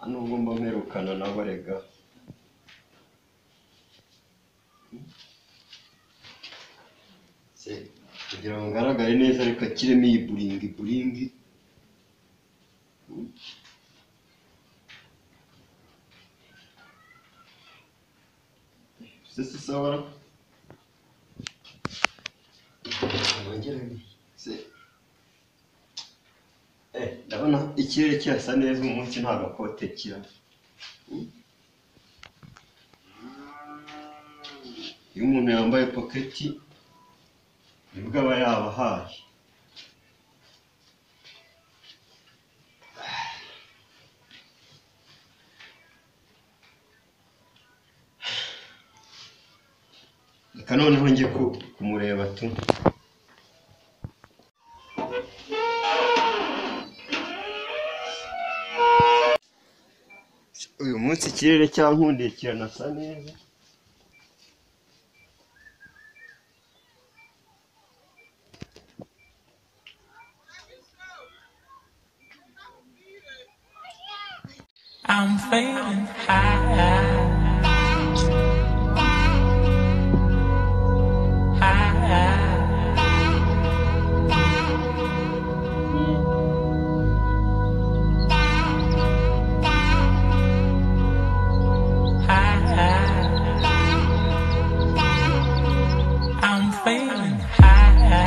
Nubwo mba mperukana nabo rega. Se kugira ngo ngaragare neza reka kiremo iyi buringi buringi. Se si sawa? Se ndabona ikirere kirasa neza uyu munsi nta gakote kira. Iyo umuntu yambaye poketi nibwo aba yabahaye. Reka noneho njye kumureba tu. Uyu munsi ikirere cyankundiye kiranasa neza. I'm feeling high. High. I'm feeling high.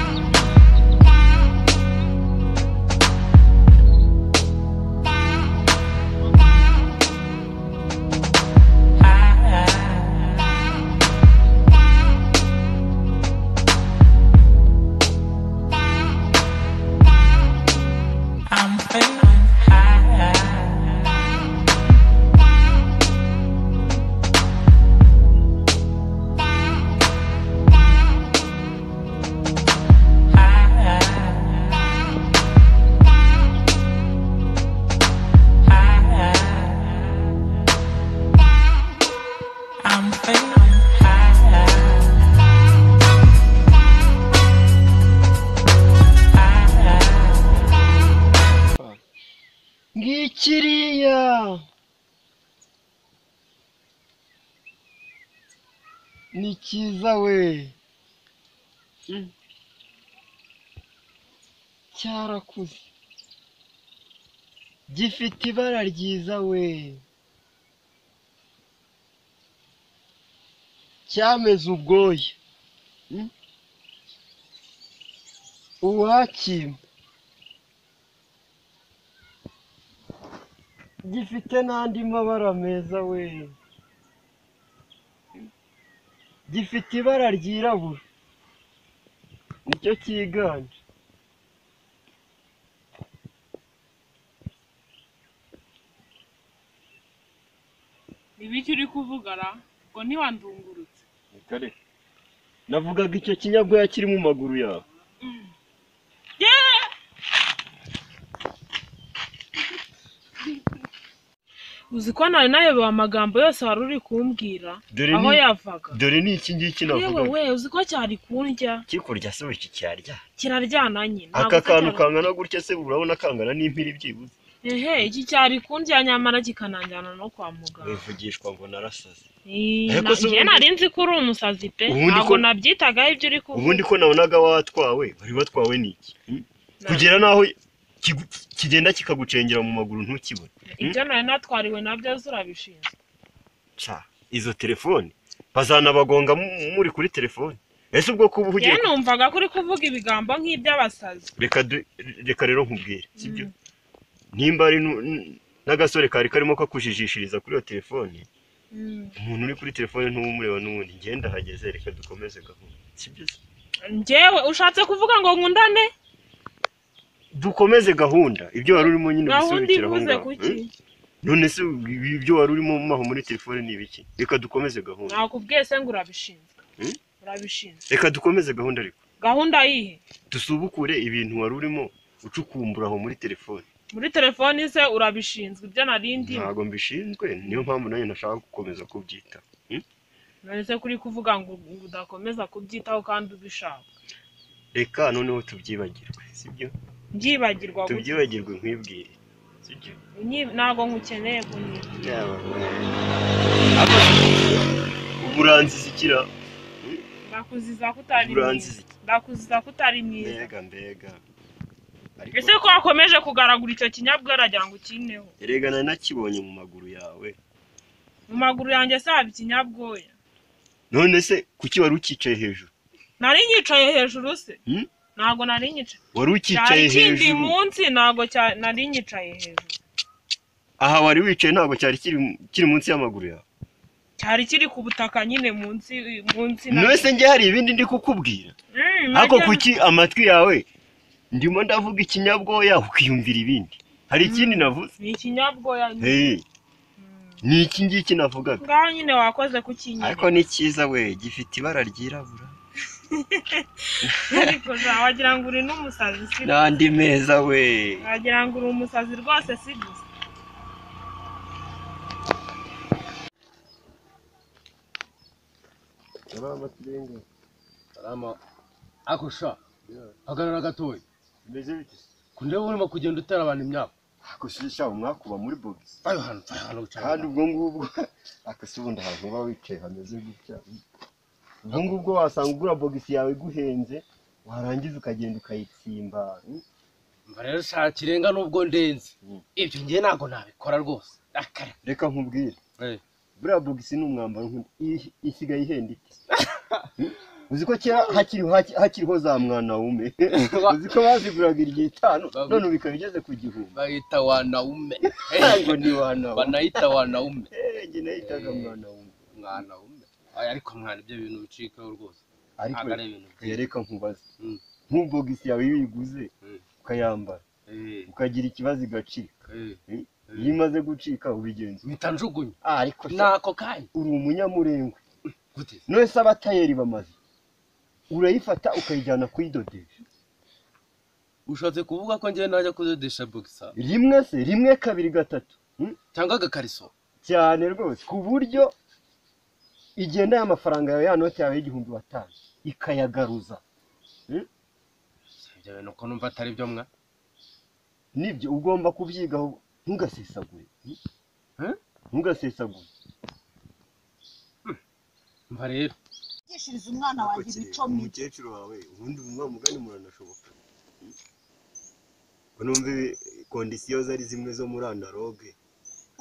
I'm feeling high. I'm feeling high. Ngikiriya ni cyiza we, cyarakuze gifite ibara ryiza we, cyameze ubwoya. Uwakimpa gifite n'andi mabara meza we, gifite ibara ryirabura nicyo cyiganje. Ibiki uri kuvuga ra? Ngo ntiwandungurutse. Kare navugaga icyo kinyabwoya kiri mu maguru yawe. Uzi ko nari nayobewe amagambo yose wari uri kumbwira aho yavaga. Dore ni iki ngiki navugaga. Yewe we, uzi ko cyari kundya. Kikurya se iki cyarya? Kiraryana nyine. Aka kantu kangana gutya se urabona kangana n'impiri byibuze. Ehe, iki cyari kundya nyamara kikananjyana no kwa muganga. Wivugishwa ngo narasaze. Njye nari nzi ko uri umusazi pe. Ntabwo nabyitagaho ibyo uri kuvuga. Ubundi ko nabonaga watwawe, bari batwawe n'iki? Kugera naho kigenda kikagucengera mu maguru ntukibone. Ibyo nari natwariwe nabyo zurabishinzwe. Cha, izo telefone bazanabagonga muri kuri telefone. Ese ubwo kuba uhugiye? Njye numvaga kuri kuvuga ibigambo nk'iby'abasazi. Reka rero nkubwire, sibyo? Nimba ari n'agasore kari karimo kakujijishiriza kuri iyo telefone, umuntu uri kuri telefone ntumureba n'ubundi. Ngenda hageze, reka dukomeze gahunda, sibyo? Njyewe ushatse kuvuga ngo nkundane? Dukomeze gahunda, ibyo wari urimo nyine bisubikira aho ngaho. None se ibyo wari urimo maho muri telefone ni ibiki? Reka dukomeze gahunda. Nakubwiye se ngo urabishinzwe. Urabishinzwe. Reka dukomeze gahunda ariko. Gahunda yihe? Dusubukure ibintu wari urimo ucukumbura aho muri telefone. Muri telefone se urabishinzwe ibyo narindi? Ntabwo mbishinzwe, niyo mpamvu nanjye nashaka gukomeza kubyita. None se kuri kuvuga ngo udakomeza kubyitaho kandi ubishaka? Reka noneho tubyibagirwe, sibyo? Mbyibagirwa gute? Tubyibagirwe nkwibwire. Sibyo? Ntabwo nkukeneye kunyiba. Uburanziza ikira. Ndakuziza ko utari mwiza. Ndakuziza ko utari mwiza. Mbega mbega. Ese ko wakomeje kugaragura icyo kinyabwoya uragira ngo ukineho? Erega nari nakibonye mu maguru yawe. Mu maguru yanjye se haba ikinyabwoya? None se kuki wari ukicaye hejuru? Nari nyicaye hejuru se? Ntabwo nari nyicaye. Wari ukicaye hejuru. Cyari munsi ntabwo nari nyicaye hejuru. Aha wari wicaye ntabwo cyari kiri munsi y'amaguru yawe. Cyari kiri ku butaka nyine munsi. None se njye hari ibindi ndi kukubwira? Ariko kuki amatwi yawe ndimo ndavuga ikinyabwoya ukiyumvira ibindi? Hari ikindi navuze? Ni ikinyabwoya nyine. Ni iki ngiki navugaga. Ngaho nyine wakoze kukinyereka. Ariko ni cyiza we, gifite ibara ryirabura. Ariko wagira ngo uri n'umusazi si. N'andi meza we. Wagira ngo uri umusazi rwose si gusa. Salama. Ako sha. Hagarara gatoya. Bimeze bite? Kundeba urimo kugenda utera abantu imyaka. Ako shisha umwakuba muri box. Ayo hano, hano ucara. Kandi ubwo ngubwo akase ubundi ahantu uba wicaye hameze gutya. Ubwo ngubwo wasanga ugura box yawe iguhenze, warangiza ukagenda ukayitsimba. Mva rero sha kirenga nubwo ndenze. Ibyo ngiye ntago nabikora rwose. Akare. Reka nkubwire. Buriya box ni umwambaro isigaye ihenda ite? Uzi ko kera hakiriho za mwana wume. Uzi ko baziguraga iry'itanu none bikaba bigeze ku gihumbi. Bayita wanaume. Ntabwo ni wanaume. Banayita wanaume. Njye nayitaga mwana wume. Mwana wume. Ariko mwana ibyo bintu bicikaho rwose. Ariko reka nkubaze. Nk'ubogisi yawe iyo uyiguze ukayambara ukagira ikibazo igacika. Iyo imaze gucika ubigenza mpita njugunya. Ariko nako kanya uri umunyamurengwe. None se abatayeri bamaze urayifata ukayijyana kuyidodesha. Ushatse kuvuga ko njye najya kudodesha boxer rimwe se, rimwe kabiri gatatu cyangwa agakariso cyane rwose, ku buryo igenda y'amafaranga yawe ya noti yawe y'igihumbi watanze ikayagaruza. Ibyo bintu ko numva atari byo mwa. Nibyo ugomba kubyigaho, ntugasesagure. Ntugasesagure. Mva rero yigishiriza umwana wanjye imico mibi. Umukecuru wawe ubundi umwa mugani muranashoboka. Ko numva kondisiyo zari zimwe zo muri analogue.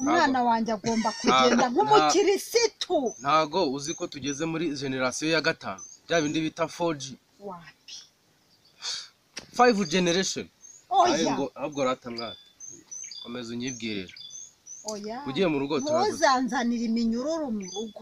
Umwana wanjye agomba kugenda nk'umukirisitu. Ntago uzi ko tugeze muri generation ya gatanu, bya bindi bita 4G. Wapi? 5 generation. Oya. Ahubwo rata mwana. Komeza unyibwirira. Oya. Ugiye mu rugo turaza. Ntuzanzanira iminyururu mu rugo.